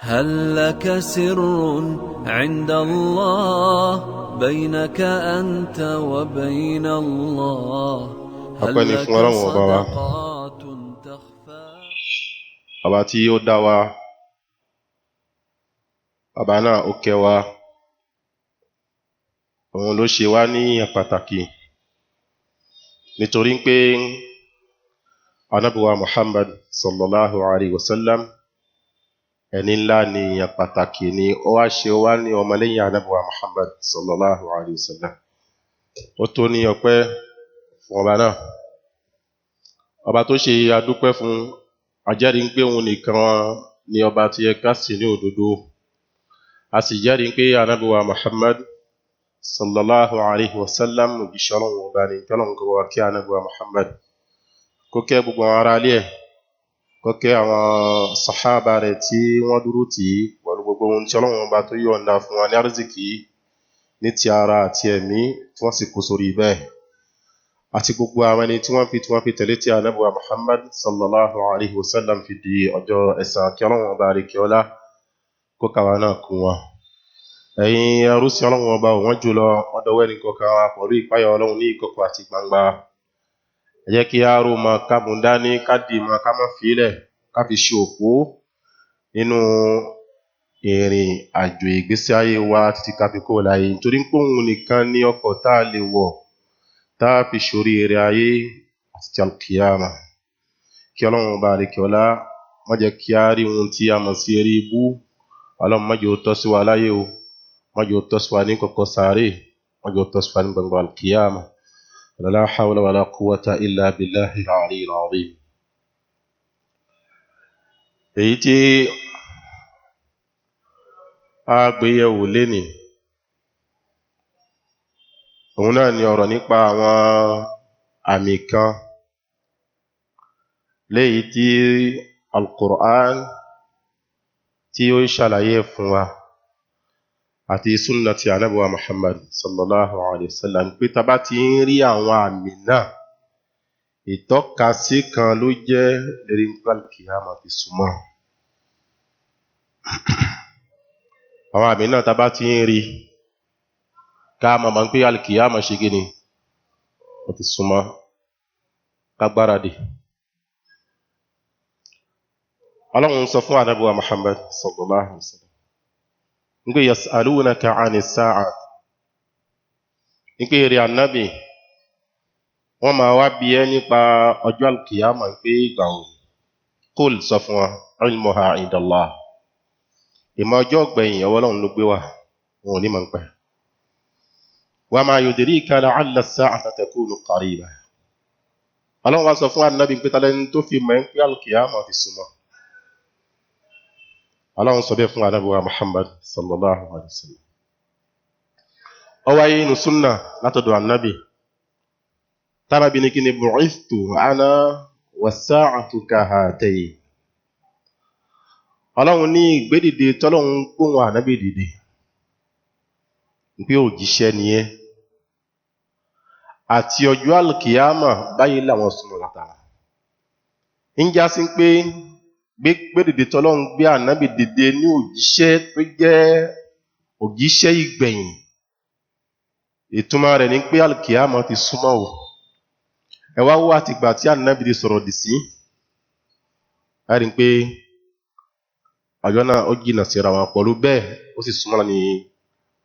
هل لك سر عند الله بينك أنت وبين الله؟ هل Ọpẹ́ ni لك fún Ọlọ́run ọba wa, صدقات تخفى؟ Ọba tí ó dá wa, ọba náà ó kẹ́ wa, òun ló ṣe wá ní èèyàn pàtàkì. Nítorí pé Ànábì wa Muhammad sallallahu alaihi wasallam, ẹni ńlá ni, èèyàn pàtàkì ni, ó wá ṣe wá ní ọmọlẹ́yìn Ànábì wa Muhammad sallallahu alaihi wasallam. Ó tó ní ọpẹ́ fún ọba náà. Ọba tó ṣe adúpẹ́ fún, ajẹ́rìí pé òun nìkan ni ọba tí ẹ ká sí ní òdodo. A sì jẹ́rìí pé Ànábì wa Muhammad sallallahu alaihi wasallam òjíṣẹ́ Ọlọ́run ọba ni. Kí Ọlọ́run kó wá kí Ànábì wa Muhammad, kó kẹ́ gbogbo àwọn ará ilé ẹ̀, kó kẹ́ àwọn sàhábà rẹ̀ tí wọ́n dúró tì í pẹ̀lú gbogbo ohun tí Ọlọ́run ọba tó yọ̀ǹda fún wa ní àrísìkí ní ti ara àti ẹ̀mí tí wọ́n sì kó sórí bẹ́ẹ̀, àti gbogbo àwọn ẹni tí wọ́n fi tẹ̀lé tí Ànábì wa Muhammad sallallahu alaihi wasallam fi di ọjọ́ ẹ̀san. Kí Ọlọ́run ọba àríkẹ́ ọlá kó kàwa náà kún wọn. Ẹ̀yin ẹrú sí Ọlọ́run ọba òwọ́n jùlọ, ọdọwọ́ ẹnì kọ̀ọ̀kan wa pẹ̀lú ìpáyà Ọlọ́run ní ìkọ̀kọ̀ àti gbangba. Ẹ jẹ́ kí á rò mọ ká mú dání, ká dì mọ́, ká má fílẹ̀, ká fi ṣe òpó nínú ìrìn àjò ìgbésí ayé wa títí ká fi kúrò láyé, nítorí pé òun nìkan ní ọkọ̀ tá a lè wọ̀ tá a fi ṣoríire ayé àti ti alkiyama. Kí Ọlọ́run ọba àríkẹ́ ọlá má jẹ́ kí á rí ohun tí a mọ̀ sí eré ibú. Ọlọ́run, má jẹ́ ó tọ́ sí wa láyé o, má jẹ́ ó tọ́ sí wa ní kọ̀kọ̀ sáré, má jẹ́ ó tọ́ sí wa ní gbangba alkiyama. La hawla wala quwwata illa billahi al-aliyyil azim. Èyí tí a gbéyẹ̀wò lénìí, òun náà ni ọ̀rọ̀ nípa àwọn àmì kan léyìí tí Al-Qur'an tí ó ṣàlàyé fún wa àti súnnà ti Ànábì wa Muhammad sallallahu alaihi wasallam, pé tá bá ti ń rí àwọn àmì náà, ìtọ́kasí kan ló jẹ́ lérí pé Al-Qiyamah ti súnmọ́. Àwọn àmì náà, tá bá ti ń rí, ká mọ̀ mọ̀ pé Al-Qiyamah ṣe gíní, ó ti súnmọ́, ká gbáradì. Ọlọ́run sọ fún Ànábì wa Muhammad sallallahu alaihi wasallam nígbé yas'alunaka 'ani sa'a, nígbé èrè Ànábì, wọ́n máa wá bi ẹ́ nípa ọjọ́ Al-Qiyamah pé ìgbà wo. Kul, sọ fún wa, ilmuha indallah, ìmọ̀ ọjọ́ ọ̀gbẹ̀yìn, ọwọ́ Ọlọ́run ló gbé wà, wọn ò ní mọ̀ ń pẹ́. Wa ma yudrika la'alla as-sa'ata takunu qariba. Ọlọ́run wá sọ fún Ànábì pé tálẹ́ni tó fi mọ̀ ń pé Al-Qiyamah ti súnmọ́? Ọlọ́run sọ bẹ́ẹ̀ fún Ànábì wa Muhammad sallallahu alaihi wasallam. Ó wáyé inú súnnà látọ̀dọ̀ Ànábì tánàbí ní kí ni bu'ithtu ana was-sa'atu kahatayn. Ọlọ́run ní ìgbédìde tọ́lọ́run gbóhùn Ànábì dìde pé òjíṣẹ́ ni ẹ́ àti ọjọ́ alkiyama báyìí làwọn súnmọ́ látara ń já sí pé gbédìde tọ́lọ́run gbé Ànábì dìde ní òjíṣẹ́ tó jẹ́ òjíṣẹ́ ìgbẹ̀yìn, ìtumọ̀ rẹ̀ ní pé alkiyama ti súnmọ́ o. Ẹ wá wá àtìgbà tí Ànábì ti sọ̀rọ̀ dì sí, a rí pé ọjọ́ náà ó jìnà síra wọn pẹ̀lú bẹ́ẹ̀, ó sì súnmọ́ ní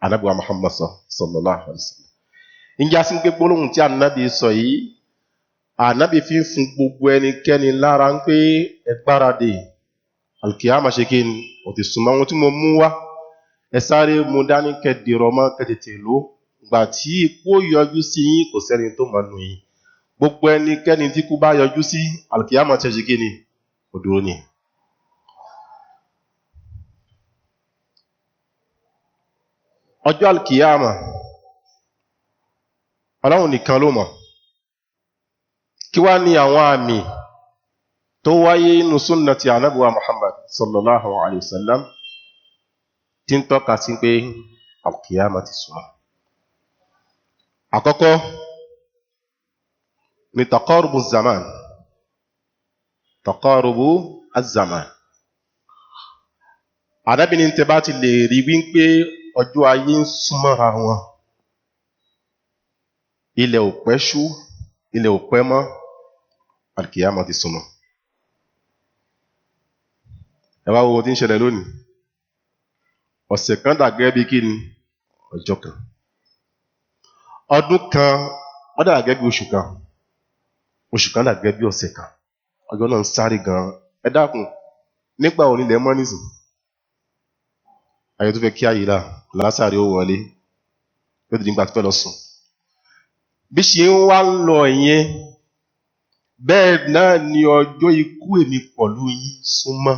Ànábì wa Muhammad sallallahu alaihi wasallam. Ń já sí pé gbólóhùn tí Ànábì sọ yìí, Ànábì fi ń fún gbogbo ẹnikẹ́ni lára ń pé ẹ gbáradì, alkiyama ṣe kí ni, ó ti súnmọ́. Ohun tí mo mú wá, ẹ sáré mú dání, kẹdìrọ mọ́, kẹtètè ló gbà tí ikú yọjú sí yín, kò sẹ́ni tó mọ̀ nù yín. Gbogbo ẹnikẹ́ni tí kú bá yọjú sí, alkiyama ṣe kí ni, ó dúró ni. Ọjọ́ alkiyama, Ọlọ́run nìkan ló mọ̀. Kí wá ní àwọn àmì tó wáyé inú súnnà ti Ànábì wa Muhammad sallallahu alaihi wasallam tí ń tọ́ka sí pé alkiyama ti súnmọ́? Àkọ́kọ́ ni taqarubu zaman, taqarubu az-zaman. Ànábì ní tẹ́ bá ti lè rí wípé ọjọ́ ayé ń súnmọ́ra wọn, ilẹ̀ ò pẹ́ ṣú, ilẹ̀ ò pẹ́ mọ́, alkiyama ti súnmọ́. Ẹ wá wo ohun tí ń ṣẹlẹ̀ lónìí. Ọ̀sẹ̀ kan dà gẹ́gẹ́ bí kíni? Ọjọ́ kan. Ọdún kan ó dà gẹ́gẹ́ bí oṣù kan. Oṣù kan dà gẹ́gẹ́ bí ọ̀sẹ̀ kan. Ọjọ́ náà ń sáré gan-an. Ẹ dákun, nígbà wo nílẹ̀ mọ́ nísìn? Ayé tó fẹ́ kí ayé là, lásàrí ó wọlé. Ó ti di nígbà tó fẹ́ lọ sùn. Bí ṣe ń wá lọ yẹn, bẹ́ẹ̀ náà ni ọjọ́ ikú èmi pọ̀lú yín súnmọ́.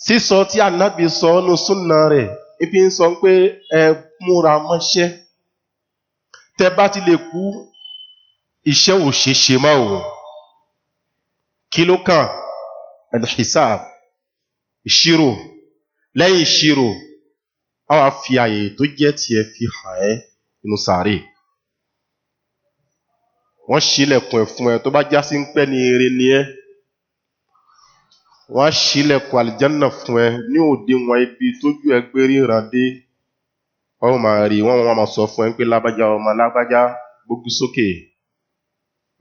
Sísọ tí Ànábì sọ ọ́nú súnà rẹ̀, ibi ń sọ pé ẹ múra mọ́ṣẹ́. Tẹ bá ti lè kú, iṣẹ́ ò ṣe ṣe mọ́ o. Kí ló kàn? Al-hisab, ìṣirò. Lẹ́yìn ìṣirò, a wá fi àyè tó jẹ́ tiẹ̀ fi hàn ẹ́ nínú sàárè. Wọ́n ṣílẹ̀kùn ẹ̀ fún ẹ tó bá já sí ń pẹ́ ní eré ni ẹ́. Wọ́n ṣílẹ̀kùn àlìjánà fún ẹ ní òdiwọ̀n ibi tójú ẹ gbé ríran dé. Wọ́n máa rí, wọ́n máa sọ fún ẹ pé lágbájá ọmọ lágbájá gbójú sókè.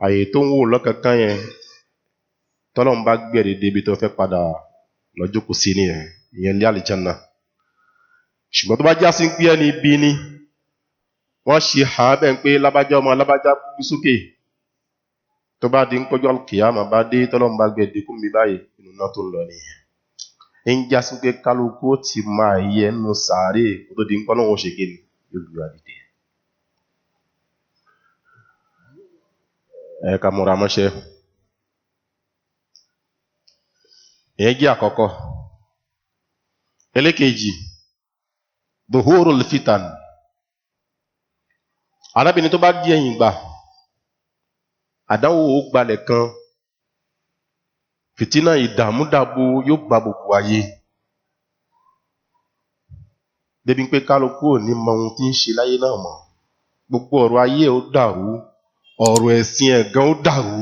Àyè tó ń wò lọ́kànkán yẹn, tọ́lọ́run bá gbé ẹ dìde ibi tó fẹ́ padà lọ jókòó sí nìyẹn, ìyẹn lé àlìjánà. Ṣùgbọ́n tó bá já sí pé ẹni ibi ni, wọ́n ṣe hàn án bẹ́ẹ̀ pé lágbájá ọmọ lágbájá gbójú sókè. Tó bá di ń pọ́jọ́ kìyàmá bá dé, tọ́lọ́run bá gbé ẹ dìde kúrò níbí báyìí, inú iná tó ń lọ nìyẹn. Ń já sí pé kálukú ó ti máa yẹ nínú sàárè kó tó di ń pọ́n lọ́wọ́ ṣe kíni, yóò gbé wa dìde. Ẹ ká múra mọ́ṣẹ́. Ìyẹn jẹ́ àkọ́kọ́. Ẹlẹ́kejì, duhurul fitan. Arábìnrin tó bá di ẹ̀yìn gbà, àdánwò ó gbalẹ̀ kan, fìtínà ìdààmúdàbò yóò gba gbogbo ayé. Débi pé kálukú ò ní mọ ohun tí ń ṣe láyé náà mọ́. Gbogbo ọ̀rọ̀ ayé ó dàrú, ọ̀rọ̀ ẹ̀sìn ẹ̀ gan ó dàrú.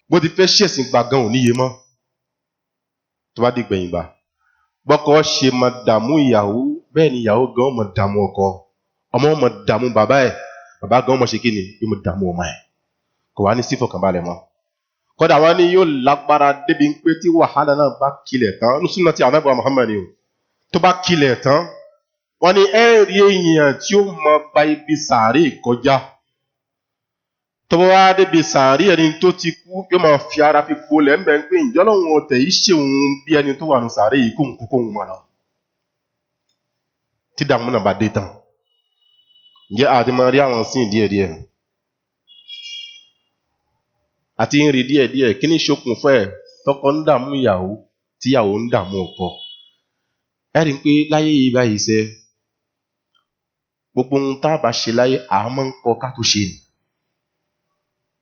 Bó ti fẹ́ ṣẹ̀sìn gbà gan ò níye mọ́. Tó bá di gbẹ̀yìn gbà, bọ́kọ ṣe máa dààmú ìyàwó, bẹ́ẹ̀ ni ìyàwó gan máa dààmú ọkọ. Ọmọ máa dààmú bàbá ẹ̀, bàbá gan máa ṣe kí ni? Yóò máa dààmú ọmọ ẹ̀. Kò wá ní sí ìfọ̀kànbalẹ̀ mọ́. Kódà wọ́n ní yóò lágbára débi pé tí wàhálà náà bá kilẹ̀ tán, ní súnà tí Ànábì Muhammad ni o, tó bá kilẹ̀ tán, wọ́n ní ẹ rí èèyàn tí ó mọ gba ibi sàárè kọjá. Tó bá wá débi sàárè ẹni tó ti kú, yóò máa fi ara fi gbolẹ̀ ńbẹ̀ ń pé ǹjẹ́ Ọlọ́run ọ̀tẹ̀ yìí ṣe òun bí ẹni tó wà ní sàárè yìí kóhun kú kóhun mọ̀ lọ. Tí dààmú náà bá dé tán, ǹjẹ́ a ti máa rí àwọn sín díẹ̀díẹ̀? Àti ń rí díẹ̀díẹ̀, kí ní ṣokùnfà ẹ̀ tọkọ ń dààmú ìyàwó, tíyàwó ń dààmú ọkọ? Ẹ rí i pé láyé yìí báyìí ṣe, gbogbo ohun tá a bá ṣe láyé, à máa ń kọ ká tó ṣe ni.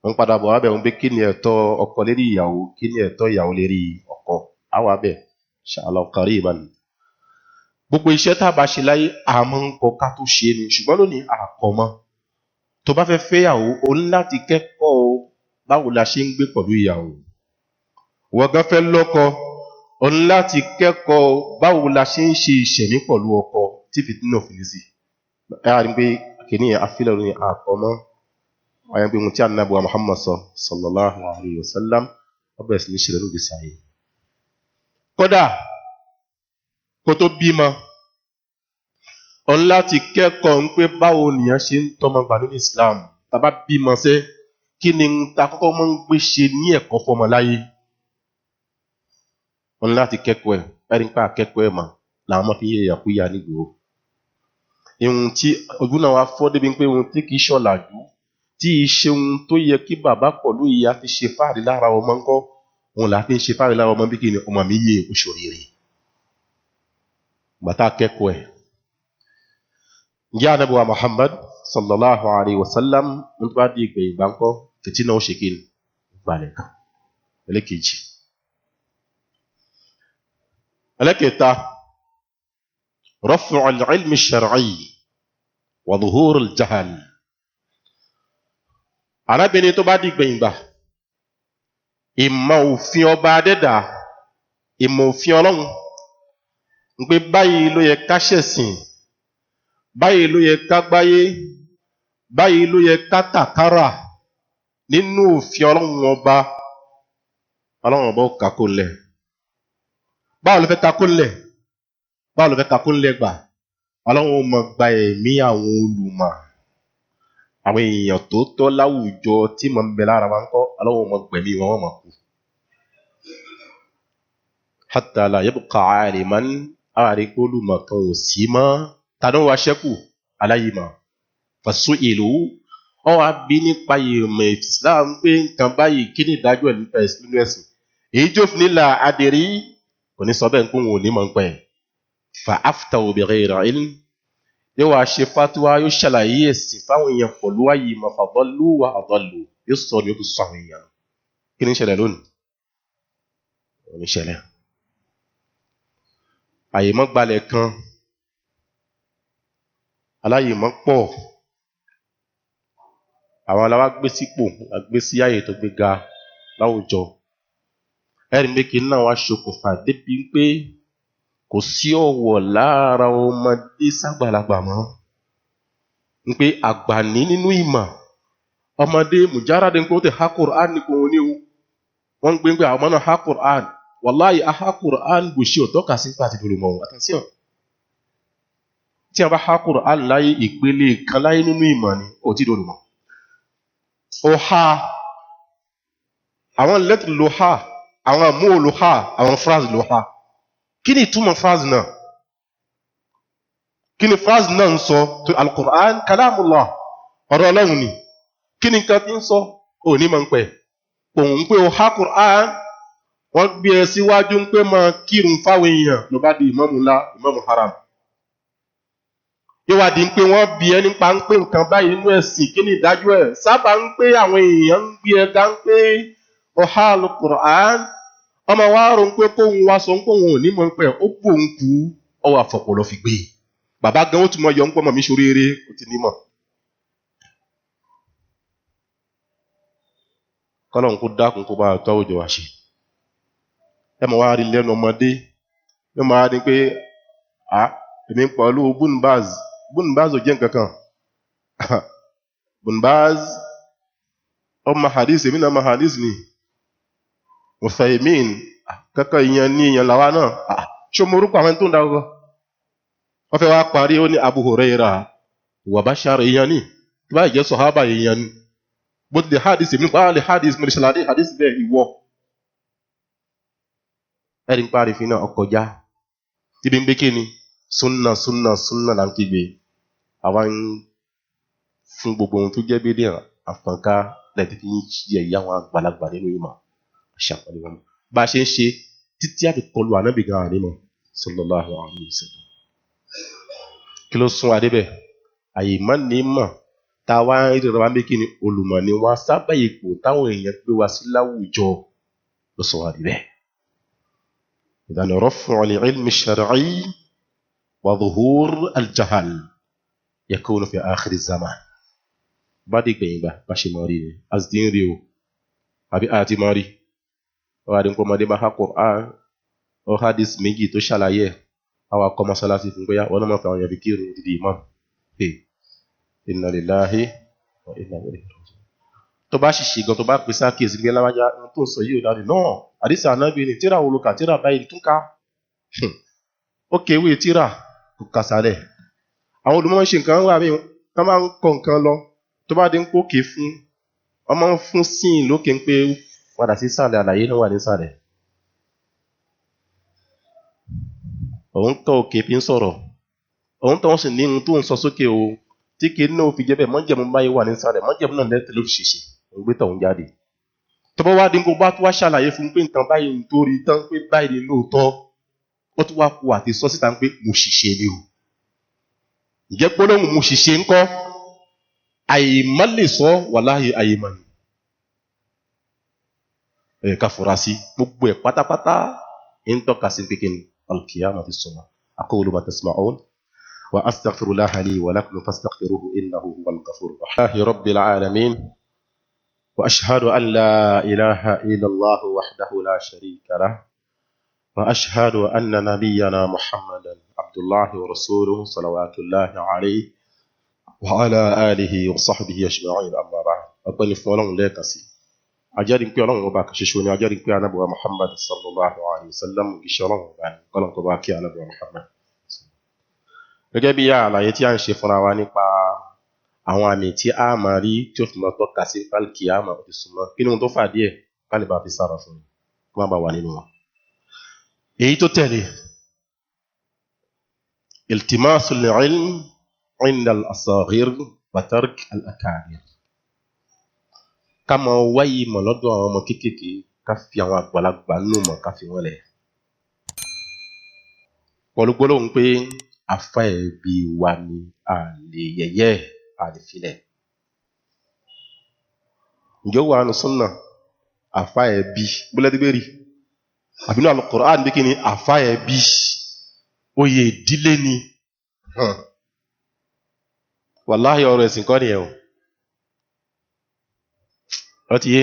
Wọ́n padà bọ̀ wá bẹ̀ wọ́n pé kí ni ẹ̀tọ́ ọkọ lérí ìyàwó, kí ni ẹ̀tọ́ ìyàwó lérí ọkọ. Á wà bẹ̀, inshallah qariban. Gbogbo iṣẹ́ tá a bá ṣe láyé, à máa ń kọ ká tó ṣe ni. Ṣùgbọ́n lónìí, à kọ̀ mọ́. Tó bá fẹ́ fẹ́yàwó, o ní láti kẹ́kọ̀ọ́ báwo la ṣe ń gbé pẹ̀lú ìyàwó. Wọ́n gan fẹ́ lọ́kọ, o ní láti kẹ́kọ̀ọ́ báwo la ṣe ń ṣe ìṣẹ̀mí pẹ̀lú ọkọ tí fìtínà ò fi ní sí. Ẹ á rí i pé kìíní àfilẹ̀ lónìí àkọ́ mọ́. Wọ́n yẹn pé ohun tí Ànábì wa Muhammad sọ sallallahu alayhi wa sallam, ó bẹ̀rẹ̀ sí ní ṣẹlẹ̀ lóde sáyé. Kódà kó tó bímọ, o ní láti kẹ́kọ̀ọ́ ń pé báwo nìyẹn ṣe ń tọ́mọ gbà nínú Islam. Tá bá bímọ sẹ́, kí ni ta kọ́kọ́ máa ń gbé ṣe ní ẹ̀kọ́ fọmọ láyé? O ní láti kẹ́kọ̀ọ́ ẹ̀, ẹ̀rí ń pa akẹ́kọ̀ọ́ ẹ̀ mọ̀ làwọn máa fi ń yẹ ìyàkúyà nígboro. Ihun tí ojú náà wá fọ́ débi pé ohun tí kì í ṣọ̀làjú, tí í ṣe ohun tó yẹ kí bàbá pẹ̀lú ìyá fi ṣe fáàrí lára ọmọ ńkọ́, òun là fi ń ṣe fáàrí lára ọmọ bí kí ni ọmọ mi yé oṣù rere. Bàtà akẹ́kọ̀ọ́ ẹ̀. Ǹjẹ́ Ànábì wa Muhammad sallallahu alayhi wa sallam ń bá di ìgbẹ̀yìn gbà ńkọ́, fìtínà ó ṣe kí ni? Gbalẹ̀ kan. Ẹlẹ́kejì. Ẹlẹ́kẹta, rafu al-ilmi ash-shar'i wa dhuhur al-jahl. Arábìnrin tó bá di ìgbẹ̀yìn gbà, ìmọ̀ òfin ọba adẹ́dà, ìmọ̀ òfin Ọlọ́run Ń pé báyìí ló yẹ ká ṣẹ̀sìn, báyìí ló yẹ ká gbáyé, báyìí ló yẹ ká tàkárà nínú òfin Ọlọ́run ọba. Ọlọ́run ọba ó kakó lẹ̀. Báwo ló fẹ́ kakó lẹ̀? Báwo ló fẹ́ kakó lẹ̀ gbà? Ọlọ́run ó mọ gba ẹ̀mí àwọn olùmọ̀, àwọn èèyàn tó tọ́ láwùjọ tí mọ̀ ń bẹ lára wa ń kọ́, Ọlọ́run ó mọ gbẹ̀mí wọn, wọ́n mọ̀ kú. Hatta la yabqa aliman, àwọn àríkó olùmọ̀ kan ò sí mọ́. Ta ló wá ṣẹ́kù? Aláyìímọ̀. Fasu'ilu, wọ́n wá bí nípa ìmọ̀ Islam pé nǹkan báyìí kí ni ìdájọ́ ẹ̀ nípa nínú ẹ̀sìn. Èyí tó fi nílà adìrí kò ní sọ bẹ́ẹ̀ ń kó wọn ò ní mọ̀ ń pẹ́. Fa aftaw bi ghayri ilm, yóò wá ṣe fatuwa, yóò ṣàlàyé ẹ̀sìn fáwọn èèyàn pẹ̀lú àyìímọ̀, fadallu wa adallu, yóò sọ ni ó tún sọ àwọn èèyàn. Kí ni ń ṣẹlẹ̀ lónìí? Ó ní ṣẹlẹ̀. Àyèmọ́ gbalẹ̀ kan, aláyìímọ́ pọ̀, àwọn aláwa gbé sípò, a gbé sí ààyè tó gbé ga láwùjọ. Ẹ̀rí mékè náà wá ṣokùnfà débi pé kò sí ọ̀wọ̀ lára ọmọdé ságbàlagbà mọ́. Ń pé àgbà ní nínú ìmọ̀, ọmọdé mùjáràdé ń pé ó ti há Qur'an ní kò ní o. Wọ́n ń gbé pé àwọn ọmọ náà há Qur'an. Wàláyé a há Qur'an bò ṣe òtọ́ kà sí pàtí lórí mọ̀. Attention. Tí a bá há Qur'an láyé, ìpele kan láyé nínú ìmọ̀ ni ó ti lórí mọ̀. Ó há àwọn lẹ́tì ló há, àwọn mú ló há, àwọn phrase ló há. Kí ni ìtumọ̀ phrase náà? Kí ni phrase náà ń sọ? Tó Al-Qur'an kalamullah, ọ̀rọ̀ Ọlọ́run ni. Kí ni nǹkan tí ń sọ? Ò ní mọ̀ ń pẹ̀. Òun pé ó há Qur'an, wọ́n gbé ẹ síwájú ń pé máa kírun fáwọn èèyàn ló bá di ìmáàmù ńlá, ìmáàmù haram. Ìwádìí ń pé wọ́n bí ẹ nípa ń pé nǹkan báyìí nínú ẹ̀sìn, kí ni ìdájọ́ ẹ̀? Sábà ń pé àwọn èèyàn ń gbé ẹ ga ń pé ó há Al-Qur'an, ọmọ wa rò ń pé kóun wá sọ ń pé òun ò ní mọ̀ ń pẹ́, ó bò ń kú, ọwọ́ àfọ̀pọ̀lọ́ fi gbé e. Bàbá gan ó tún mọ yọ ń pọ́ mọ̀ mí ṣoríire, ó ti nímọ̀. Kọ́lọ́hun kó dákun kó bá a tó àwùjọ wa ṣe. Ẹ mọ̀ wá rí lẹ́nu ọmọdé, ẹ mọ̀ wá rí pé à èmi ń pẹ̀lú Bunbaz, Bunbaz ò jẹ́ nǹkan kan. Bunbaz ọmọ hadith, èmi náà ọmọ hadith ni. Uthaymin kankan ìyẹn ní ìyẹn làwa náà. Ṣé mo orúkọ àwọn tó ń darúgbó? Wọ́n fẹ́ wá parí ó ní Abu Huraira wà bá ṣàrò ìyẹn ní. Tí bá jẹ́ sọ̀hábà ìyẹn ni. Bó ti lè hadith èmi nípa lè hadith mo lè ṣàlàyé hadith bẹ́ẹ̀ ìwọ. Ẹ̀rí ń parí fi náà ọkọjá. Ibi ń gbé kí ni? Súnà súnà súnà là ń kígbe. Àwa ń fún gbogbo ohun tó jẹ́ bídíà àfọ̀nká lẹ́tí fi ń yẹ ìyá àwọn àgbàlagbà nínú ìmọ̀. Ṣàpọ̀lẹ̀ wọn. Bá a ṣe ń ṣe títí àti kọlu ànábì gan àrímọ̀ sallallahu alaihi wasallam. Kí ló sún wa débẹ̀? Àyèmọ́ ní mọ̀ tá a wá ń rí ra wá kí ni olùmọ̀ ni wá sábà ipò táwọn èèyàn gbé wa sí láwùjọ ló sọ wá débẹ̀. Idhan raf'u al-ilmi ash-shar'i wa dhuhur al-jahl yakunu fi akhir az-zaman. Bá dé gbẹ̀yìn gbà bá ṣe mọ̀ rí ni, a sì ti ń rí o, àbí a ti mọ̀ rí. Wọ́n á di nǹkan ọmọdé máa há Qur'an, ó hadith méjì tó ṣàlàyé ẹ̀, àwọn akọ mọ́sálásí fún bóyá wọn náà máa fi àwọn èèyàn fi kírun dídì imam. Hey, inna lillahi wa inna ilayhi raji'un. Tó bá ṣìṣe gan tó bá pèsè àkíyèsí gbé láwájá ohun tó ń sọ yìí ò dáre náà, àdìsí ànábì ni tíra wo ló kà, tíra báyìí tún ká. Ó kéwé tíra kò kà sálẹ̀. Àwọn olùmọ̀ ń ṣe nǹkan wà mí, wọ́n máa ń kọ nǹkan lọ, tó bá dín pókè fún, wọ́n máa ń fún síìn lókè ń pé padà sí sàlẹ̀, àlàyé náà wà ní sàlẹ̀. Òun kọ́ òkè fi ń sọ̀rọ̀, òun tó ń sì ní ohun tó ń sọ sókè o, tí kì í náà fi jẹ́ bẹ́ẹ̀, mọ́jẹ̀mú báyìí wà ní sàlẹ̀, mọ́jẹ̀mú náà lẹ́tẹ̀ ló fi ṣèṣe, òun gbé tọ̀hún jáde. Tó bá wá dín kó bá tó wá ṣàlàyé fún pé nǹkan báyìí ń torí tán pé báyìí ni lóòótọ́, ó tún wá ku àti sọ síta pé mo ṣìṣe ni o. Ǹjẹ́ gbólóhùn mo ṣìṣe ńkọ́? Àìmọ́ lè sọ wàláhì àìmọ́ ni. Ẹ ká fura sí gbogbo ẹ̀ pátápátá ń tọ́ka sí pé kí ni al-qiyamah ti sọ̀rọ̀. Aqulu ma tasma'un wa astaghfirullaha li wa lakum fastaghfiruhu innahu huwal ghafurur rahim. Rabbil alamin wa ashhadu an la ilaha illallah wahdahu la sharika lah وأشهد أن نبينا محمدا عبد الله ورسوله صلوات الله عليه وعلى آله وصحبه أجمعين. أما بعد، ọpẹ́ ni fún Ọlọ́run lẹ́ẹ̀kan sí. Ajẹ́rìí pé Ọlọ́run ọba kan ṣoṣo ni, ajẹ́rìí pé Ànábì wa Muhammad sallallahu alayhi wa sallam òjíṣẹ́ Ọlọ́run ọba ni, kọ́lọ́n kó bá kí Ànábì wa Muhammad. Gẹ́gẹ́ bí àlàyé tí a ń ṣe fúnra wa nípa àwọn àmì tí a máa rí tí ó fi máa tọ́ka sí pálíkì àmà ó ti súnmọ́, kí ni ohun tó fà díẹ̀ ká lè bá fi sára fún un kó má bàa wà nínú wọn. Èyí tó tẹ̀lé, iltimasul ilm inda al-asaghir wa tark al-akabir. Ká máa wáyé ìmọ̀ lọ́dọ̀ àwọn ọmọ kéékèèké, ká fi àwọn àgbàlagbà nínú ìmọ̀ ká fi wọ́n lẹ̀. Pẹ̀lú gbólóhùn pé àfa ẹ̀bí wa ni a lè yẹ̀yẹ́, a lè filẹ̀. Ǹjẹ́ ó wà nù súnà àfa ẹ̀bí bólẹ́dígbèrè àbínú Al-Qur'an bí kí ni àfa ẹ̀bí oyè ìdílé ni? Wàláhì ọ̀rọ̀ ẹ̀sìn kọ́ nìyẹn o. Ó ti yé,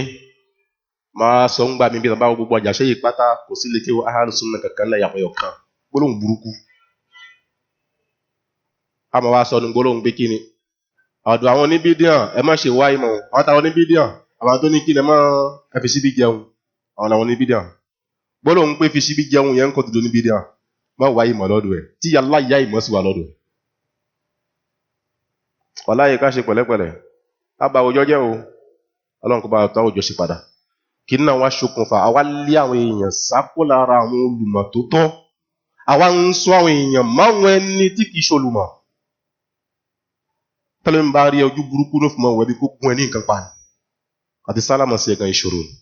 máa sọ ń gbà mí bí bá gbogbo ọjà ṣe yìí pátá, kò sí lè kéwọ́ ahlu sunna kankan lẹ́yìn àpẹyọ kan gbólóhùn burúkú. A máa wá sọ ní gbólóhùn pé kí ni ọ̀dọ̀ àwọn oníbídíàn ẹ má ṣe wá ìmọ̀, àwọn táwọn oníbídíàn àwọn tó ní kí ni ẹ má ẹ fi síbí jẹun, àwọn làwọn oníbídíàn. Gbólóhùn pé fi síbí jẹun yẹn ń kọ́ tó oníbídíàn, má wá ìmọ̀ lọ́dọ̀ ẹ̀ tí yàrá ìyá ìmọ̀ sì wà lọ́dọ̀ ẹ̀. Wàláhì ká ṣe pẹ̀lẹ́pẹ̀lẹ́, á bá àwùjọ jẹ́ o, Ọlọ́run kó bá tó àwùjọ ṣe padà. Kí náà wá ṣokùnfà àwa lé àwọn èèyàn sákó lára àwọn olùmọ̀ tó tọ́, àwa ń sọ àwọn èèyàn máwọn ẹni tí kìí ṣolùmọ̀. Tẹ́lẹ̀ ń bá rí ojú burúkú ló fi mọ ìwẹ́ bí kó gún ẹ ní nǹkan pa ni àti sálámà sí ẹ̀gàn ìṣòro ni.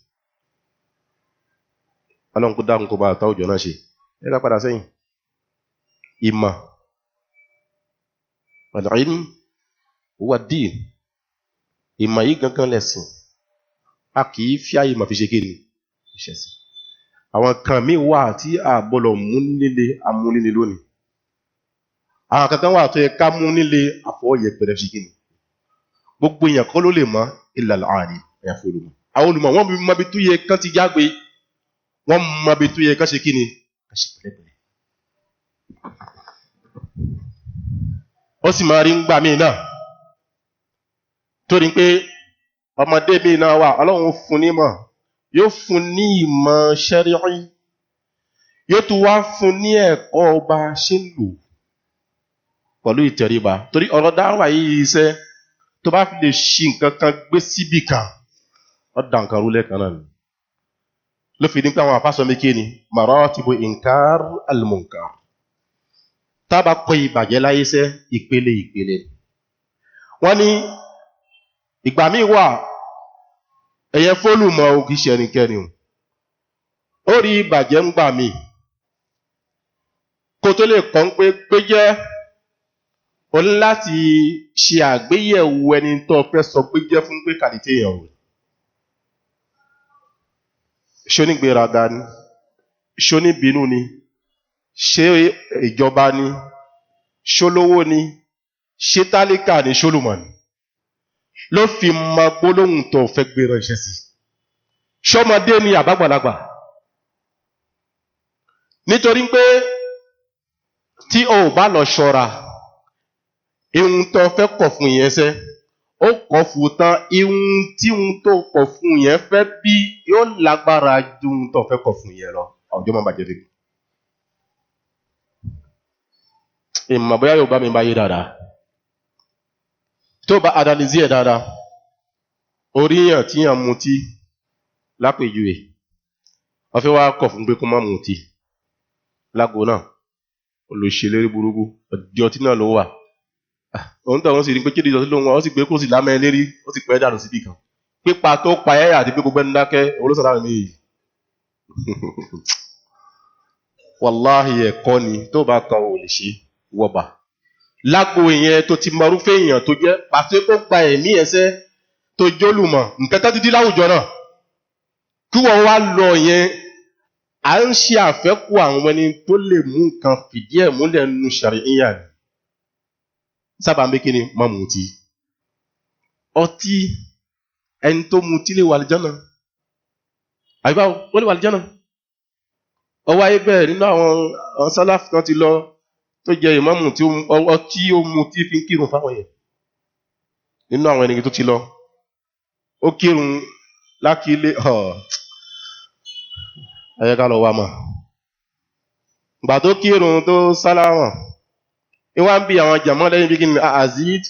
Ọlọ́run kó dákun kó bá tó àwùjọ náà ṣe. Ẹ ká padà sẹ́yìn. Ìmọ̀ al-ilm huwa ad-din. Ìmọ̀ yìí gangan lẹ̀sìn. A kì í fi àyè mọ̀ fi ṣe kíni ìṣẹ̀sìn. Àwọn kan míì wà tí a gbọ́dọ̀ mú nílé amúnílé lónìí. Àwọn kankan wà tó yẹ ká mú nílé àfọwọ́yẹpẹrẹ ṣe kíni. Gbogbo èèyàn kọ́ ló lè mọ̀ illa al-alim, àyàfi olùmọ̀. Àwọn olùmọ̀ wọ́n mọ ibi tó yẹ kán ti jágbe, wọ́n mọ ibi tó yẹ kán ṣe kíni, kán ṣe pẹ̀lẹ́pẹ̀lẹ́. Ó sì máa rí ń gbà míì náà. Torí pé ọmọdé mi náà wà, Ọlọ́run fún ní ìmọ̀, yóò fún ní ìmọ̀ ṣẹ́ríì, yóò tún wá fún ní ẹ̀kọ́ ọba ṣe ń lò pẹ̀lú ìtẹríba. Torí ọ̀rọ̀ dáwà yìí iṣẹ́ tó bá fi lè ṣi nǹkan kan gbé síbì kan, ó dà nǹkan rú lẹ́ẹ̀kan náà ni. Ló fi ní pé àwọn àfáàsọ méjì ni maratibu inkar al-munkar. Tá a bá kọ ìbàjẹ́ láyé iṣẹ́, ìpele ìpele. Wọ́n ní ìgbà míì wà ẹ̀yẹ fólùmọ̀ o kìí ṣe ẹnikẹ́ni o. Ó rí ìbàjẹ́ ń gbà mí. Kó tó lè kọ́ ń pé pé jẹ́ o ní láti ṣe àgbéyẹ̀wò ẹni tó fẹ́ sọ pé jẹ́ fún pé kàlítì èèyàn o. Ṣé onígbéraga ni? Ṣé oníbínú ni? Ṣé ìjọba ni? Ṣé olówó ni? Ṣé tálíkà ni? Ṣé olùmọ̀ ni? Ló fi mọ gbólóhùn tó fẹ́ gbé ránṣẹ́ sí. Ṣọmọdé ni àbágbàlagbà? Nítorí pé tí o ò bá lọ ṣọ́ra, ihun tó fẹ́ kọ̀ fún yẹn ṣẹ́, ó kọ̀ fún tán, ihun tí ihun tó kọ̀ fún yẹn fẹ́ bí yóò lágbára ju ihun tó fẹ́ kọ̀ fún yẹn lọ. Àwùjọ máa bàjẹ́ dé. Ìmọ̀ bóyá yóò bá mi báyé dáadáa. Tó bá analyze ẹ̀ dáadáa, orí yàn tí yàn mutí lápèjúwe, wọ́n fẹ́ wá kọ̀ fún pé kó má mutí lágbo náà, olùṣèlérí burúkú, ọdí ọtí náà ló wà. Òun tó àwọn sì rí pé kéde ìdọ̀tí ló ń wá, ó sì gbé kó sì lámẹ́ lérí, ó sì pẹ́ dànù síbì kan. Pípa tó pa ẹ́ àti pé gbogbo ẹnu dákẹ́, olóṣèlú àwọn méjì. Wàláhì ẹ̀kọ́ ni tó bá kan ò lè ṣe wọ̀bà. Lágbo ìyẹn tó ti mọrúfẹ́ èèyàn tó jẹ́ pàṣẹ kó gba ẹ̀mí ẹsẹ̀ tó jólùmọ̀ nǹkan tó ti di láwùjọ náà. Kí wọ́n wá lọ yẹn, à ń ṣe àfẹ́kù àwọn ẹni tó lè mú nǹkan fìdí ẹ̀ múlẹ̀ nínú ṣàríyà ni. Sábà ń bí kíni má mutí. Ọtí ẹni tó mutí lè wà àlùjánnà. Àbí báwo? Ó lè wà àlùjánnà. Ó wáyé bẹ́ẹ̀ nínú àwọn sálàfù tán ti lọ tó jẹ ìmáàmù tí ó mu tí fi ń kírun fáwọn yẹn. Nínú àwọn ènìyàn tó ti lọ, ó kírun lákìílé, ẹ ká lọ wá mọ̀. Ìgbà tó kírun tó sálámà, ìwá ń bi àwọn jàmọ́ lẹ́yìn bí kí ni Azid,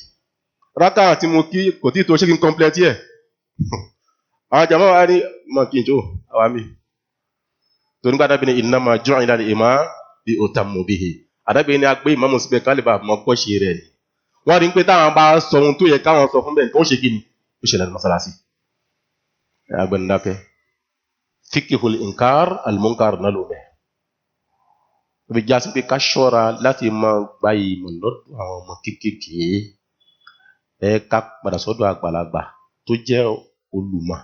rákà tí mo kí kò tí tó ṣé kí n kọ́ńplẹ́tì ẹ̀. Àwọn jàmọ́ wa ní mọ̀ kí n jó àwa mi. Torí nígbà dábìí ni innama ju'ila al-imam li utamma bihi. Àdábìí ni a gbé ìmáàmù síbẹ̀ ká lè bá mọ kọ́ ṣe rẹ̀ ni. Wọ́n rí pé táwọn bá sọ ohun tó yẹ káwọn sọ fún bẹ́ẹ̀ tó ń ṣe kí ni ó ṣẹlẹ̀ ní mọ́sálásí. Agbẹnudákẹ́. Fiqhul inkar al-munkar náà ló bẹ̀. Ó fi já sí pé ká ṣọ́ra láti máa gba ìmọ̀ lọ́dọ̀ àwọn ọmọ kéékèèké. Ẹ ká padà sọ́dọ̀ àgbàlagbà tó jẹ́ olùmọ̀.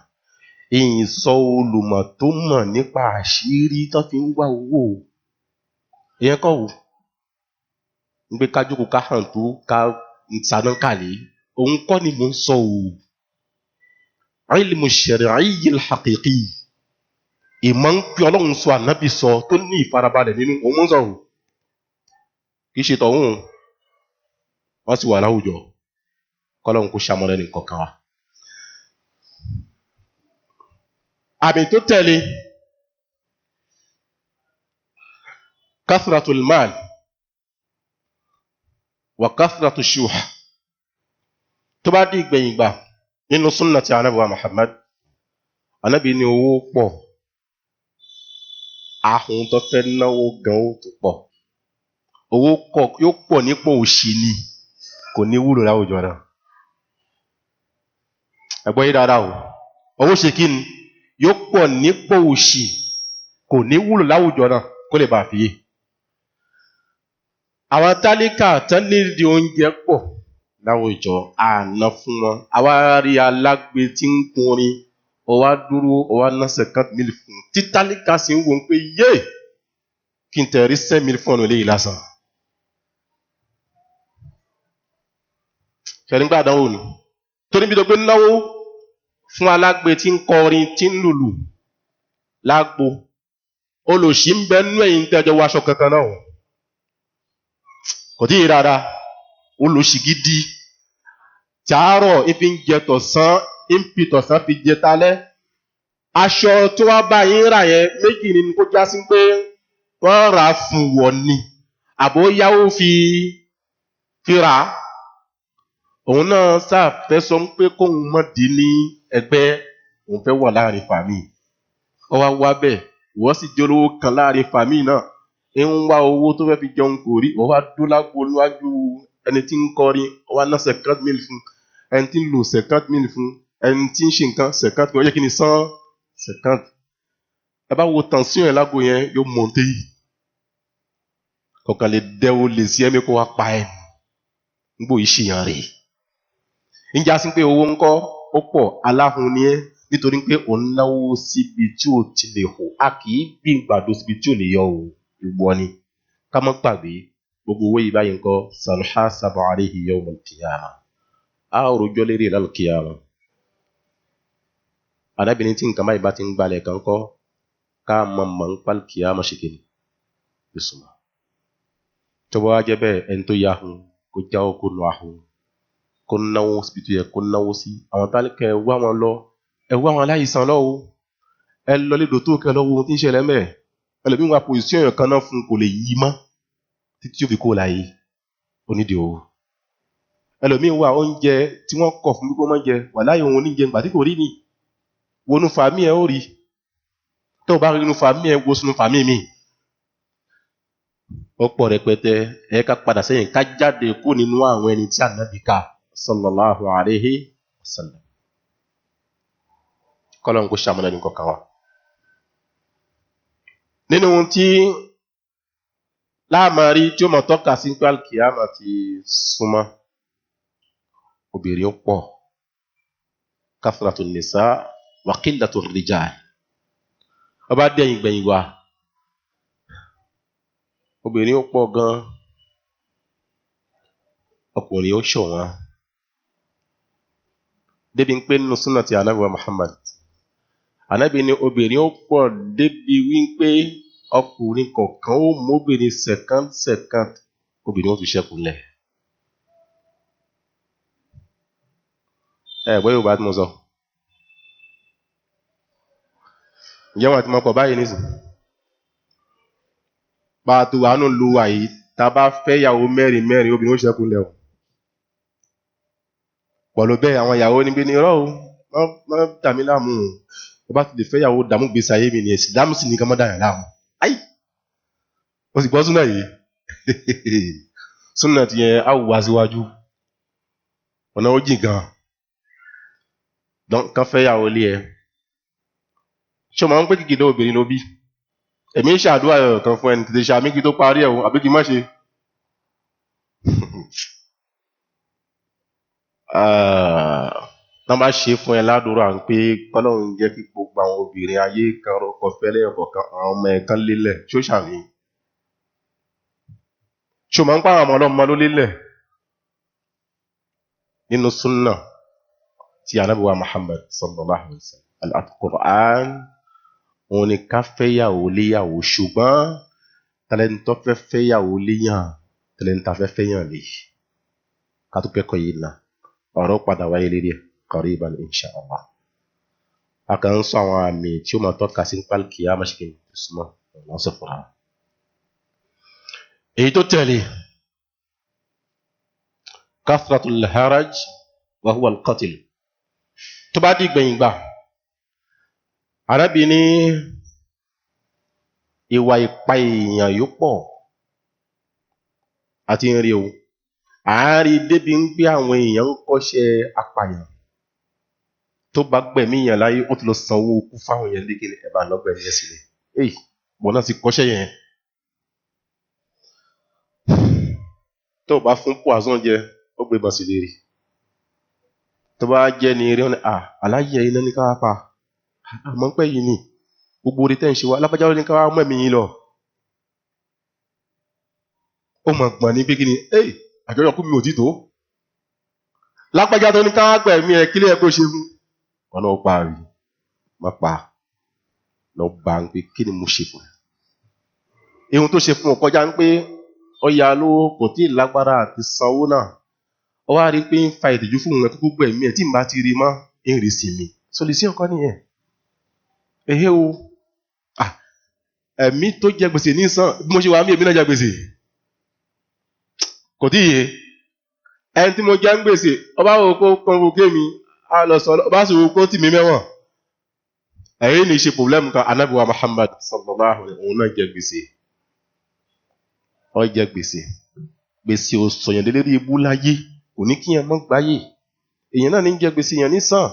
Ìyìn sọ olùmọ̀ tó mọ̀ nípa àṣírí tó fi ń wá owó. Ìyẹn kọ́ wò. Ń gbé ká jókòó ká hàn tó ká saná kàlẹ́. Òun kọ́ ni mò ń sọ o. Ilmu shar'iyyi al-haqiqi. Ìmọ̀ ń pè Ọlọ́run sọ ànábì sọ tó ní ìfarabalẹ̀ nínú òun mò ń sọ o. Kì í ṣe tọ̀hún o. Wọ́n sì wà láwùjọ. Kọ́lọ́run kó ṣamọ̀nà ẹnì kọ̀ọ̀kan wa. Àmì tó tẹ̀lé kathratul mal wa kathratu shuh. Tó bá di ìgbẹ̀yìn gbà nínú súnnà ti ànábì wa Muhammad, ànábì ní owó pọ̀, ahun tó fẹ́ náwó gan ó tó pọ̀, owó yóò pọ̀ nípò òṣì ni, kò ní wúlò láwùjọ náà. Ẹ̀gbọ́n yìí dáadáa o, owó ṣe kí ni yóò pọ̀ nípò òṣì, kò ní wúlò láwùjọ náà kó lè bá a fi yé. Àwọn tálíkà tán nídìí oúnjẹ pọ̀ láwùjọ, àná fún wọn. Àwa rí alágbe tí ń kunrin, ó wá dúró, ó wá ná 50,000 fún un. Tí tálíkà sì ń wò ó pé yé kí n tẹ̀ rí 10,000 fún ọ̀nà eléyìí lásán. Ṣẹ̀rí ń gbàdánwò ni. Torí bí tó gbé náwó fún alágbe tí ń kọrin tí ń lùlù lágbo, olòṣì ń bẹ nú ẹ̀yìn tẹ́jọ wọ aṣọ kankan náà. Kò tí ì rárá, olòṣì gidi tàárọ̀ ìfi ń jẹ tọ̀sán, ń fi tọ̀sán fi jẹ talẹ́. Aṣọ tó wá bá yín rà yẹn méjì ni kó já sí pé wọ́n rà á fún wọ̀ ni, àbó yáwó fi rà á. Òun náà sáfẹ́ sọ pé kóun mọ̀ dín ní ẹgbẹ́, òun fẹ́ wà láàrin fàmí. Ó wá wá bẹ́ẹ̀, ìwọ sì jẹ́ olówó kan láàrin fàmí náà. Ń wá owó tó fẹ́ fi jẹun kò rí, ó wá dó lágbo níwájú ẹni tí ń kọrin, ó wá ná 50,000 fún, ẹni tí ń lò 50,000 fún, ẹni tí ń ṣe nǹkan 50,000, ó yẹ kí ni san 50. Ẹ bá wo tànsíọ̀n ẹ̀ lágbo yẹn, yóò mọ̀ ọ́n téyì. Kọ̀ọ̀kan lè dẹ́wọ́ lè sí ẹ̀mí kó wá pa ẹ̀. Ń gbò yìí ṣìyàn rè. Ń já sí pé owó ń kọ́, ó pọ̀, aláhun ni ẹ́, nítorí pé òun náwó síbi tí ò ti lè hò, a kì í gbìn gbàdo síbi tí ò lè yọ o. Ìwọ ni ká má gbàgbé gbogbo owó yìí báyìí ńkọ́ sanuhasabu alayhi yawmal qiyamah. A ó rojọ́ lérí ẹ̀ lálùkìyàmah. Arábìnrin tí nǹkan báyìí bá ti ń gbalẹ̀ kan kọ́ ká mọ̀ mọ̀ ń pa kìyàmah ṣe kìnnì ìsúnmọ́. Tó bá wá jẹ́ bẹ́ẹ̀, ẹni tó yá hun kó jáwọ́ kó nu ahun, kó náwó síbi tó yẹ kó náwó sí. Àwọn tálíkà ẹ wá wọn lọ, ẹ wá wọn aláìsàn lọ́wọ́, ẹ lọ lédò tó kẹ lọ́wọ́ ohun tí ń ṣẹlẹ̀ mẹ́ẹ̀. Ẹlòmíín wá pòsíṣàn èèyàn kan náà fún un kò lè yí mọ́ títí ó fi kó láyé onídìí owó. Ẹlòmíín wá oúnjẹ tí wọ́n kọ̀ fún bí kò máa jẹ, wà láyé òun oníjẹ ìgbà tí kò rí ni. Wọnú fàmí ẹ ó rí. Tó o bá rí inú fàmí ẹ, wo sínú fàmí mi. Ó pọ̀ rẹpẹtẹ, ẹ ká padà sẹ́yìn ká jáde kó nínú àwọn ẹni tí Ànábì kà sallallahu alayhi wa sallam. Kọ́lọ́n kó ṣàmúlẹ̀ ní kọ̀ọ̀kan wa. Nínú ohun tí láàmàrí tí ó mọ̀ tọ́ka sí pé alkiyama ti súnmọ́, obìnrin ó pọ̀, kathratu nisa wa qillatu rijal. Ọba dẹ̀yìn gbẹ̀yìn wá, obìnrin ó pọ̀ gan, ọkùnrin ó ṣọ̀wọ́n. Débi pé nínú súnà ti Ànábì wa Muhammad, Ànábì ní obìnrin ó pọ̀ débi wípé Ọkùnrin kọ̀ọ̀kan ó móbìnrin second second, obìnrin ó tún ṣẹ́kù lẹ̀. Ẹ gbọ́ Yorùbá tí mo sọ. Ǹjẹ́ wọn àti mọ́kọ̀ báyìí nísìn? Bá a tó wà nù lu wa yìí, tá a bá fẹ́ ìyàwó mẹ́rin mẹ́rin, obìnrin ó ṣẹ́kù lẹ̀ o. Pọ̀lú bẹ́ẹ̀ àwọn ìyàwó níbi ní irọ́ o, má dà mí láàmú o. Tó bá ti lè fẹ́ ìyàwó dààmú gbèsè ayé mi ni ẹ̀sìn dáàmú sì ní ká má dà yàn láàmú. Ayé! O sì gbọ́ súnà yìí. Súnà ti yẹn á wà síwájú. Ọ̀nà ó jìn gan. Kán fẹ́ ìyàwó lé ẹ. Ṣé o máa ń pé kìkìdá obìnrin ló bí? Èmi ń ṣàdúrà ẹ̀rọ kan fún ẹni tètè ṣàmì kí tó parí ẹ̀ o, àbí kí n má ṣe. Tán bá ṣe fún ẹ ládùúrà ń pé kọ́lọ́run jẹ́ kí gbogbo àwọn obìnrin ayé kan rọkọ fẹ́lẹ́ ọ̀kọ̀ọ̀kan àwọn ọmọ ẹ̀ kan lélẹ̀, ṣó ṣàmì? Ṣé o máa ń pa àwọn ọmọ ọlọ́mọ ló lélẹ̀? Nínú súnà tí Ànábì wa Muhammad sallallahu alaihi wasallam, al-Qur'an, òun ni ká fẹ́yàwó léyàwó, ṣùgbọ́n tẹlẹntọ́ fẹ́ fẹ́yàwó léyàn, tẹlẹntà fẹ́ fẹ́yàn lè. Ká tó kẹ́kọ̀ọ́ yìí náà, ọ̀rọ̀ padà wáyé lérí ẹ̀ qariban insha Allah. A kàn ń sọ àwọn àmì tí ó máa tọ́ka sí pálíkì á máa ṣe kí n súnmọ́ ọ̀nà sọ fúnra. Èyí tó tẹ̀lé, kathratul haraj wa huwa al-qatl. Tó bá di gbẹ̀yìn gbà, Ànábì ní ìwà ìpa èèyàn yóò pọ̀ àti ń rí o. Àárín débi ń gbé àwọn èèyàn ń kọ́ṣẹ́ apàyàn. Tó bá gbẹ̀mí èèyàn láyé, ó ti lọ san owó ikú fáwọn èèyàn lékele ẹ̀bà lọ́gbẹ̀mí ẹ̀ sílẹ̀. Èyí, wọn náà ti kọ́ṣẹ́ yẹn. Tó bá fún poison jẹ, ó gbé bọ̀ sí lérí. Tó bá jẹ́ ní eré, à, aláyé iná ní ká wá pa. Àmọ́ pẹ́ yìí ni, gbogbo orí tẹ́ ń ṣe wá, lápájá ló ní ká wá mú ẹ̀mí yín lọ. Ó mọ̀ gbọ̀n ní pé kí ni, èyí, àjọyọ̀ kú mi ò tí tó. Lápájá tó ní ká wá gbẹ̀mí ẹ, kílẹ̀ ẹ kó ṣe fún. Wọn náà pa rí, má pa, lọ bá ń pé kí ni mo ṣe fún ẹ. Ihun tó ṣe fún ọ kọjá ń pé ó ya lówó kò tí ì lágbára àti sanwó náà. Ó wá rí pé ń fa ìtìjú fún òun kúkú gbẹ̀mí ẹ̀ tí ń bá ti rí mọ́, ń rí sí mi. Solution kọ́ nìyẹn. Ehe o, ẹ̀mí tó jẹ gbèsè ní sàn, bí mo ṣe wà mí èmi náà jẹ gbèsè. Kò tí ì yé. Ẹni tí mo jẹ ń gbèsè, ọba wo kó convocate mi, á lọ sọ, ọba sì wo kó tì mí mẹ́wọ̀n. Ẹ̀yin ní ṣe problem kan, Ànábì wa Muhammad sallallahu alaihi wasallam, òun náà jẹ gbèsè. Ó jẹ gbèsè. Gbèsè ò sọ̀yàn délé rí ibú láyé, kò ní kí ẹ mọ́ gbáyé. Èèyàn náà ní jẹ gbèsè yẹn ní sàn.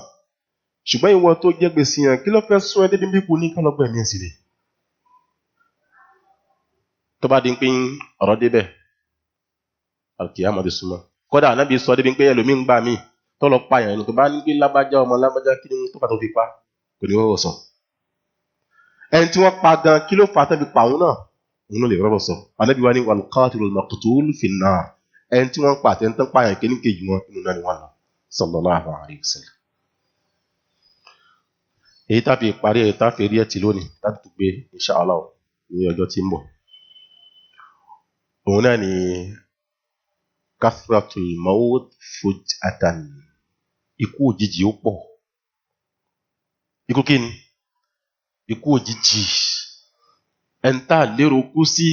Ṣùgbọ́n ìwọ tó jẹ gbèsè yẹn, kí ló fẹ́ sún ẹ débi bí kò ní ká lọ gbẹ̀mí ẹ̀ sílẹ̀? Tó bá di pé ọ̀rọ̀ débẹ̀, alkiyama ti súnmọ́. Kódà Ànábì sọ débi pé ẹlòmíì ń gbà mí tó lọ pa èèyàn tó bá ní pé lágbájá ọmọ lágbájá kí ni tó bá tó fi pa, kò ní rọrọ̀ sọ. Ẹni tí wọ́n pa gan kí ló fà á tán fi pa òun náà? Òun náà lè rọrọ̀ sọ. Ànábì wa ní wal qatilul maqtul fin nar. Ẹni tí wọ́n pa àti ẹni tó ń pa èèyàn kíní kejì wọn inú náà ni wọ́n lọ. Sallallahu alaihi wasallam. Èyí tá fi parí ẹ̀ tá fi rí ẹ̀ tì lónìí tá fi gbé insha Allah ní ọjọ́ tí ń bọ̀. Òun náà ni kathratul maut fuj'atan. Ikú òjijì ó pọ̀. Ikú kí ni? Ikú òjijì. Ẹni tá lérò kú sí,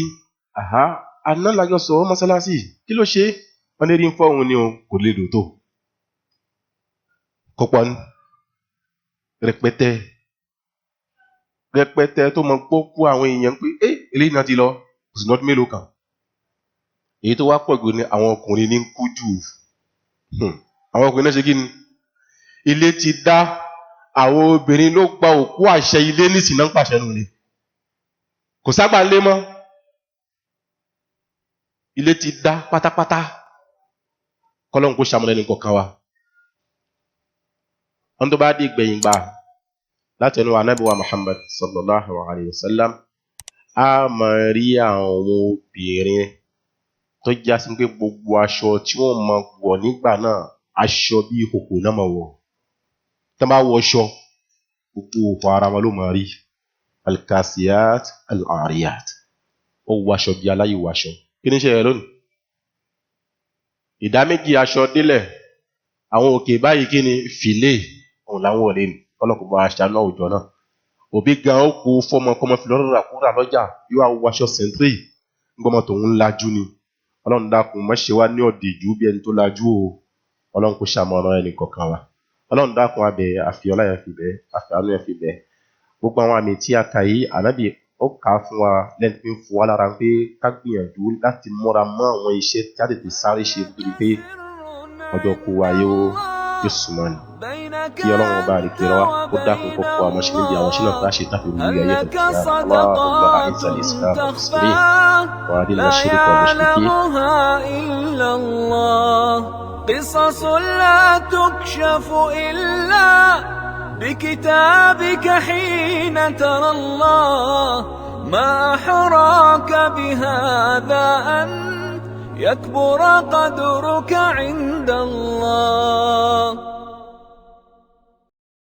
àhá, aná lájọ sọ̀rọ̀ mọ́sálásí. Kí ló ṣe? Wọ́n ní rí ń fọ́ òun ni o, kò lè dò tó. Kò pọ̀ ní. Rẹpẹtẹ. Rẹpẹtẹ tó mọ gbọ́ kú àwọn èèyàn pé, "É, eléyìí náà ti lọ." Kò sì lọ́dún mélòó kan. Èyí tó wá pọ̀ jù ni àwọn ọkùnrin ní ń kú jù. Àwọn ọkùnrin náà ṣe kí ni? Ilé ti dá, àwọn obìnrin ló gba òkú àṣẹ ilé nísìnyí náà ń pàṣẹ nù ni. Kò ságbà ńlé mọ́. Ilé ti dá pátápátá. Kọ́lọ́hun kó ṣamọ̀nà ẹnì kọ̀ọ̀kan wa. Wọ́n tó bá di ìgbẹ̀yìn gbà láti ẹnu Ànábì wa Muhammad sallallahu alayhi wa sallam, a máa rí àwọn obìnrin tó já sí pé gbogbo aṣọ tí wọ́n máa wọ̀ nígbà náà, aṣọ bí ìhòhò náà máa wọ̀. Tí wọ́n bá wọ aṣọ, gbogbo òhò ara wọn ló máa rí. Alkasiyat al-ariyat, ó wọṣọ bí aláyè wọṣọ. Kí ní ṣe rẹ lónìí? Ìdá méjì aṣọ délẹ̀, àwọn òkè báyìí kí ni fìlé òun làwọn ò lè ní. Ọlọ́kùnrin bá aṣa náà òjò náà. Òbí gan ó kó fọmọ kọmọ fi lọ́rọ̀ rà lọ́jà, yóò wá wọṣọ sẹ̀ńtírì, gbọmọ tòun lajú ni. Ọlọ́run dákun má ṣe wá ní ọ̀dẹ̀jú bí ẹni tó lajú o. Ọlọ́run kò ṣàmọ̀ràn ẹnì kọ̀ọ̀kan wa. Ọlọ́run dákun abẹ àfi ọlá yẹn fi bẹ́, àfi àánú yẹn fi bẹ́. Gbogbo àwọn àmì tí a kà yìí, ànábì ó kà á fún wa lẹ́ni tí ń fún wa lára pé ká gbìyànjú láti múra mọ́ àwọn iṣẹ́ tí a tètè sáré ṣe nítorí pé ọjọ́ kú wa yóò súnmọ́ ni. Kí Ọlọ́run ọba àlekè wa kó dákun kó fún wa mọ́ ṣe níbi àwọn iṣẹ́ náà tá a ṣe táfi wúlò ayé هل لك tàbí Allahumma صدقات a'izz al-islam wal muslimin تخفى wa adilla لا ash-shirka wal mushrikin. يعلمها إلا الله؟ قصص لا تكشف إلا بكتابك حين ترى الله. ما أحراك بهذا أن يكبر قدرك عند الله.